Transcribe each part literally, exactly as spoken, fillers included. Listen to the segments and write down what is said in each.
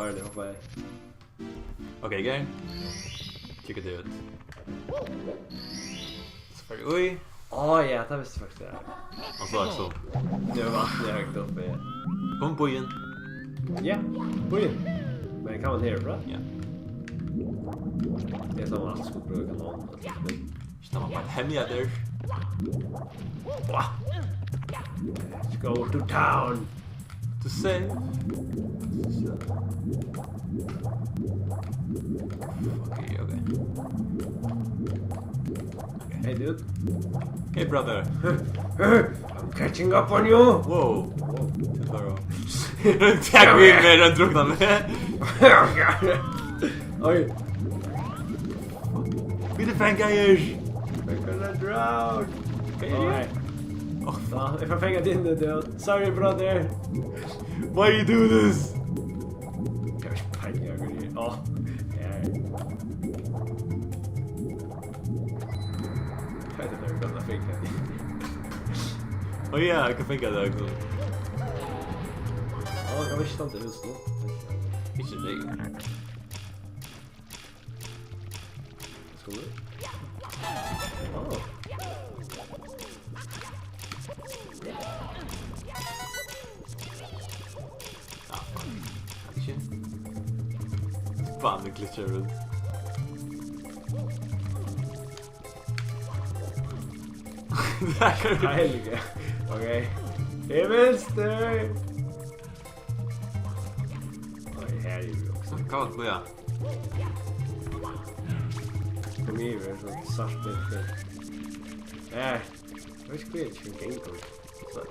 Farligt, hoppa í. Ok, gang. Kikka teg út. So fari eg í. Á ja, tað visti eg faktiskt, ja. Og so, so. Nú er vatnið høgt uppi. Kom, býin. Ja, býin. Men kann man herfrá? Ja. Eg sá alt skuldi brúka kanon. Ikki tað man bara hemja der. Let's go to town. To save. Ok, ok. Hey, dude. Hey, brother. I'm catching up on you. Wow. Wow. Tað var. Takk fyri meg, hann druknaði meg. Oj. Vit eru fangaðir. We're gonna drown. Oj. Oh, fuck. Eg fái fanga teg inn, dude. Sorry, brother. Why you do this? Eg havi ikki peiling á, hvat eg geri. Á, ja. Hvat er tað, eg kann fanga teg? Á, ja, eg kann fanga teg, eg kann. Á, eg kann ikki standa í húsinum. Ikki tað. Skulu? Á. Ja, fuck. Ikki. Fan, tað glitchar út. Heiliga. Ok. Eg vil støy. Oj, her er jú også. Hvat var det? Kom yvir, so svart byrtu. Eh, eg veit ikki hví eg ikki kann ganga. So.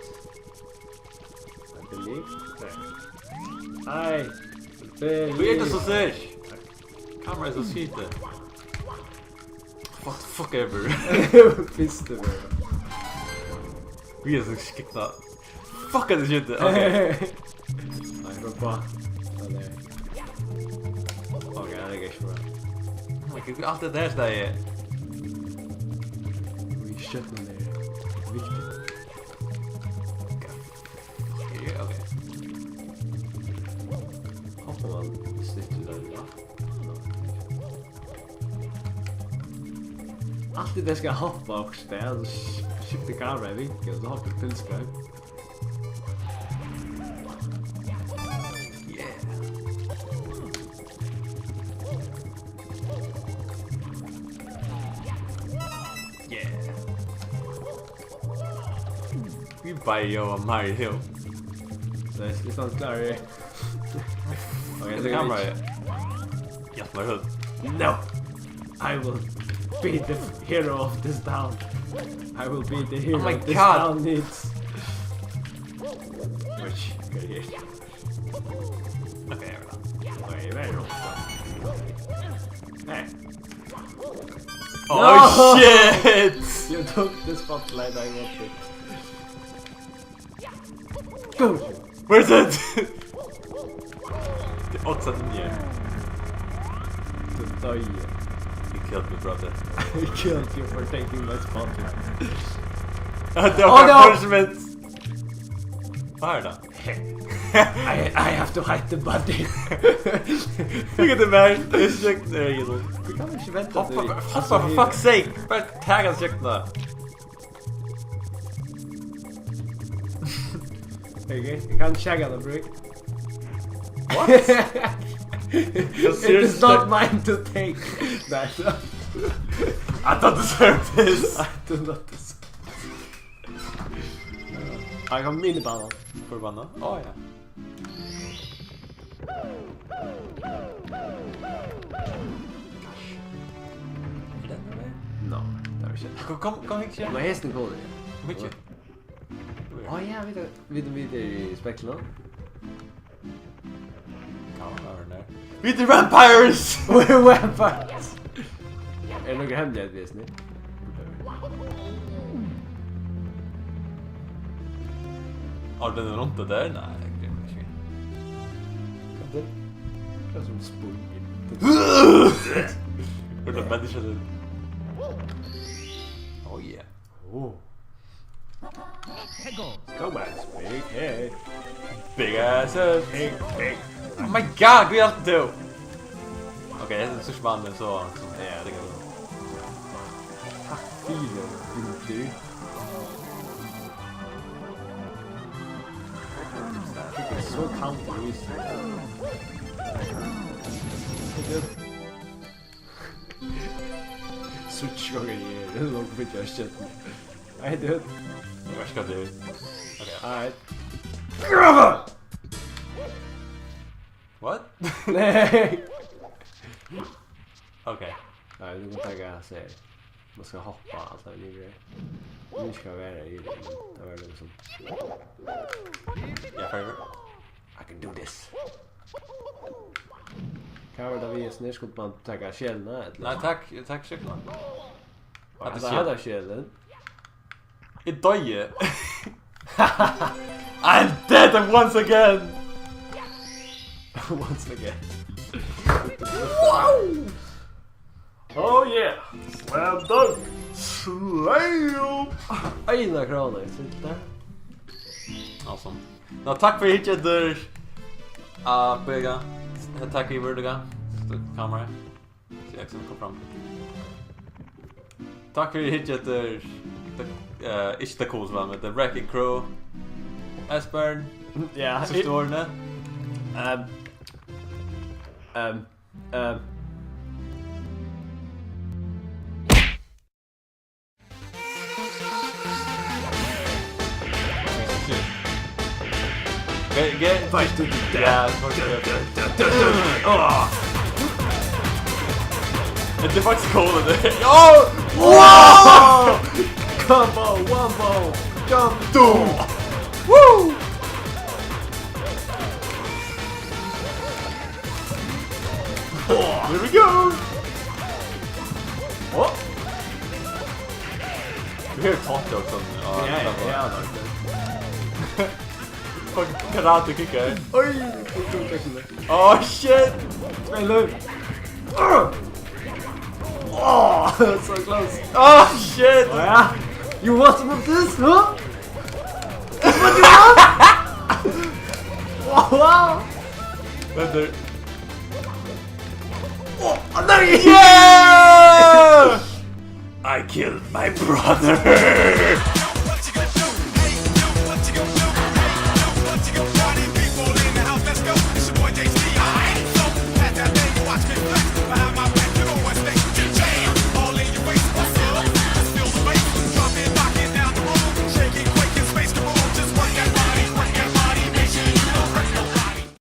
I believe. Nei. I believe. Hví er tað so sterkt? Kameraið er so skitið. Fuck, fuck ever. Fyrstu bara. Vit eru so skitna. Fuck, er tað skitið. Ok. Nei, for bra. Nei, nei. Ok, tað er ikki bra. Oh my God, alt tað har staðið. Oj, shit, man, tað er viktigt. Ok. Ok. Hoppar man styttur har, ja. Altíð tey skal hoppa okkurt stað, so sk-, skiftir kameraið vinkul, so hoppar tilskeið. Yeah. Yeah. Vit bæði ljóða Mario. So, eg skal standa klárur. Ok, hetta er kameraið. Yes, my hood. No! I will be the hero of this town. I will be the hero this town needs. Oh my God. Which, okay, here. Ok, eg verði her. Ok, eg verði her. Hey. Oh, no! Shit! You took the spotlight I wanted. Go! Where's it? The outside in here. To die. You killed me, brother. I killed you for taking my spotlight. That was my punishment. Hvar er tað? I, I have to hide the body. Look at the man. It's like, there you go. Vit kunnu ikki venta. Hoppa, hoppa, for fuck's sake. Bara taka hann. Ok, eg kann ikki taka hann, brúk. What? It is not mine to take. Nei, so. I don't deserve this. I do not deserve. Her kom minibanan. Forbanna. Á, ja. Er den der? Nei, tað er ikki. Kom, kom, kom, ikki. Nei, hesten kom. Kom ikki. Á, ja, vit eru, vit eru, vit eru í speglinum. Hvat var det der? Vit eru vampires! We're vampires! Er tað nakað hemmeligt við hesum? Á, den er rundt det der? Nei, eg gleymi ikki. Hvat er tað? Tað er sum spurning. Hvat er tað, menniskja, tað? Oh yeah. Oh. Come on, big head. Big ass head. Big, big. Oh my god, hví alt tú? Ok, hetta er so spennandi, so, so, ja, tað er gott. Takk fyri, Gudur. Tað er so kalt í húsinum. Síggj, ok, eg eri langt byrjaður at skjóta. Nei, dude. Eg veit ikki hvat tað er. Ok. Alright. What? Nei. Ok. Nei, tú kanst taka seg. Man skal hoppa alt av niður. Nú skal vera í, tað var líkasum. Ja, fara. I can do this. Hvat var tað við hesum her? Skuldi man taka skelina, ella? Nei, tak, tak skelina. Hatta er skelin. Eg doyði. I'm dead once again. Once again. Wow! Oh yeah! Slam dunk! Slam! Eina krónu, eg fylgdi. Awesome. Nå, takk fyri at hyggja eftir. Ah, Bega. Takk fyri at hyggja. Kamera. So eg kann koma fram. Takk fyri at hyggja eftir. Eh, ikki The Cool, men The Wrecking Crew. Esbern. Ja. Síðstu orðini. Ehm, ehm, ehm. Ge-, ge-, Fight to the death. Ja, fuck yeah. Åh. Hetta er faktiskt cool, hetta. Åh! Wow! Combo, wombo, jump, doom. Woo! Åh. Here we go! Åh. Du har jo tatt det også. Ja, ja, ja, det er det. Fuck, karate kicker. Oi, tok teksten der. Oh, shit! Tvei løp. Oh, so close. Oh, shit! Å ja. You want some of this, huh? That's what you want? Wow, wow. Vent, oh, nei! Yeah! I killed my brother!